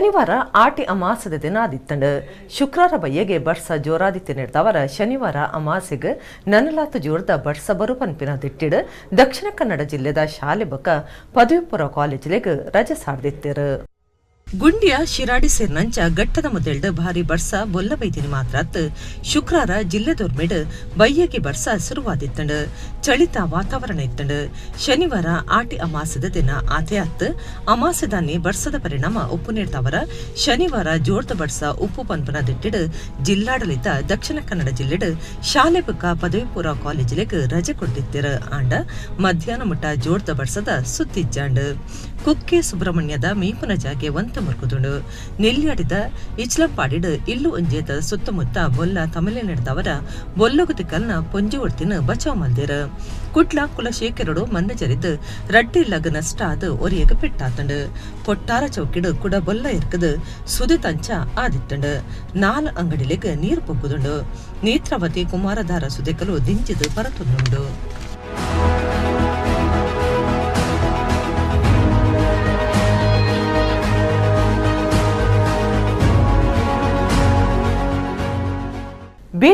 ಶನಿವಾರ ಆಟಿ ಅಮಾಸದ ದಿನ ಆದಿತ್ತಂಡು. ಶುಕ್ರಾರ ಬಯ್ಯಗೆ ಬರ್ಸ ಜೋರಾದಿತ್ತಿ ನೆಡ್ದವರ ಶನಿವಾರ ಅಮಾಸೆಗೆ ನನಲಾತು ಜೋರ್ದ ಬರ್ಸ ಬರು ಪನ್ಪಿನ ದಿಟ್ಟಿಡು ದಕ್ಷಿಣ ಕನ್ನಡ ಜಿಲ್ಲೆದ ಶಾಲೆ ಬೊಕ್ಕ ಪದವಿ ಪೂರ್ವ ಕಾಲೇಜಿಲೆಗ್ ರಜೆ ಸಾರ್ದಿತ್ತೆರು. ಗುಂಡಿಯ ಶಿರಾಡಿ ಸೇರಿನಂಚ ಘಟ್ಟದ ಮುದೆಲ್ಡ್ ಭಾರಿ ಬರ್ಸ ಬೊಲ್ಲ ಬೈದಿನಿ ಮಾತ್ರಾತ್ ಶುಕ್ರಾರ ಜಿಲ್ಲೆದೊರ್ಮೆಡ್ ಬಯ್ಯಗೆ ಬರ್ಸ ಶುರುವಾದಿತ್ತಂಡು. ಚಳಿತ ವಾತಾವರಣ ಇತ್ತಂಡು. ಶನಿವಾರ ಆಟಿ ಅಮಾಸದ ದಿನ ಆತೆ ಅತ್ ಅಮಾಸೆದಾನಿ ಬರ್ಸದ ಪರಿಣಾಮ ಉಪ್ಪು ನೀಡ್ದವರ ಶನಿವಾರ ಜೋರ್ದ ಬರ್ಸ ಉಪ್ಪು ಪನ್ಪನ ದಿಟ್ಟಿಡ್ ಜಿಲ್ಲಾಡಳಿತ ದಕ್ಷಿಣ ಕನ್ನಡ ಜಿಲ್ಲೆಡ್ ಶಾಲೆ ಬೊಕ್ಕ ಪದವಿ ಪೂರ್ವ ಕಾಲೇಜಿಲೆಗ್ ರಜೆ ಕೊರ್ದಿತ್ತೆರ್. ಆಂಡ ಮಧ್ಯಾಹ್ನ ಮುಟ್ಟ ಜೋರ್ದ ಬರ್ಸದ ಸುದ್ದಿಜ್ಜಾಂಡ್. ಕುಕ್ಕೆ ಸುಬ್ರಹ್ಮಣ್ಯದ ಮೀಪುನ ಜಾಗೆ ಒಂತ ಮುರ್ಕುದುಂಡು. ನೆಲ್ಯಾಡಿದ ಇಚ್ಲಂಪಾಡಿಡ್ ಇಲ್ಲು ಒಂಜೇತ ಸುತ್ತಮುತ್ತ ಬೊಲ್ಲ ತಮಿಳು ನೆಡ್ದವರ ಬೊಲ್ಲಗು ತಿಕ್ಕಲ್ನ ಪೊಂಜಿ ಒಡ್ತಿನ ಬಚಾವ್ ಮಲ್ದೆರ್. ಕುಡ್ಲ ಕುಲಶೇಖರಡು ಮಣ್ಣು ಜರಿದು ರಡ್ಡಿ ಇಲ್ಲಗ್ ನಷ್ಟ ಆದ್ ಒರಿಯಗ್ ಪೆಟ್ಟಾತಂಡು. ಕೊಟ್ಟಾರ ಚೌಕಿಡ್ ಕುಡ ಬೊಲ್ಲ ಇರ್ಕದು ಸುದೆ ತಂಚ ಆದಿತ್ತಂಡು. 4 ಅಂಗಡಿಲೆಗ್ ನೀರು ಪೊಗ್ಗುದುಂಡು. ನೇತ್ರಾವತಿ ಕುಮಾರಧಾರ ಸುದೆಕಲು ದಿಂಜಿದು ಪರತೊಂದುಂಡು.